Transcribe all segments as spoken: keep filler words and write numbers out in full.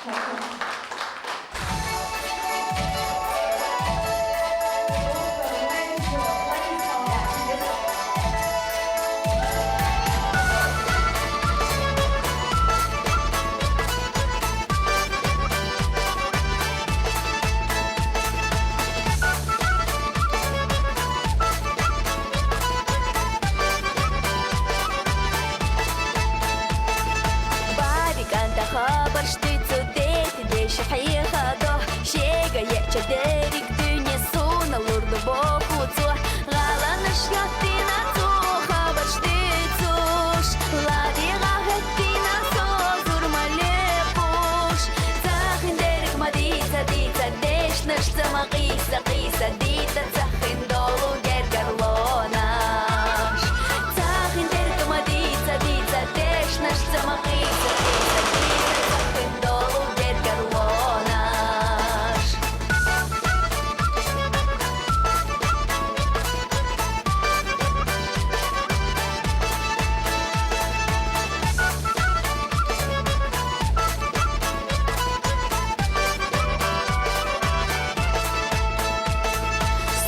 Бари кӀанта хабарш дийцу дети деши хьехадо, шега еча дериг дуьне суна лурду боху цо. ГӀаланаш йоттина цо, хабарш дийцуш, ладигӀа хӀоттина со зур ма лепуш. Цахиндерг ма дийца, дийца дешнаш, ца ма къийса, къийса дийца цахин долу гергарлонаш. Цахиндерг ма дийца, дийца дешнаш, ца ма къийса, къийса дийца цахин долу гергарлонаш.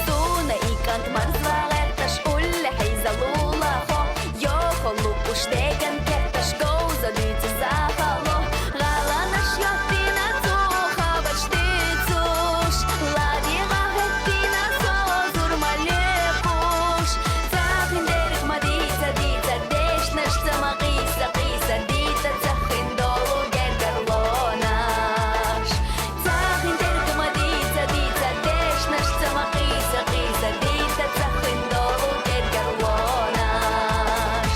Суна и кӀант марзва гӀерташ, улле хьийзалула хо, йохо лукӀуш деган керташ, говза дуьйцу захало. ГӀаланаш йоттина цо, хабарш дийцуш, ладигӀа хӀоттина со зур ма лепуш. Цахиндерг ма дийца, дийца дешнаш, ца ма къийса, къийса дийца цахин долу гергарлонаш. Цахиндерг ма дийца, дийца дешнаш, ца ма къийса, къийса дийца цахин долу гергарлонаш.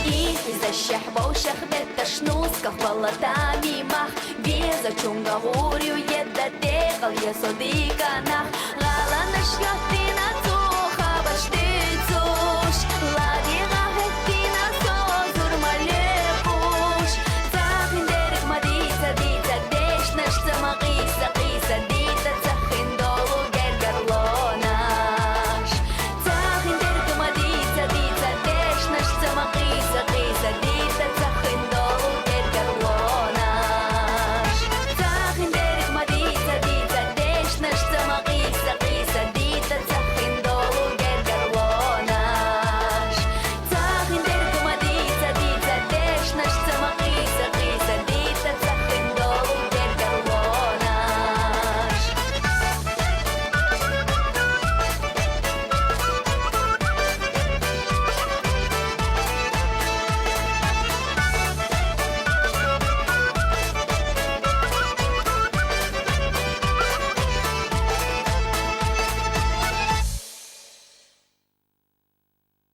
Ихьи за шехь вовшах бетташ нусках вала тамимах, везачунга гӀур ю едда декъал я со диканах. ГӀаланаш йотти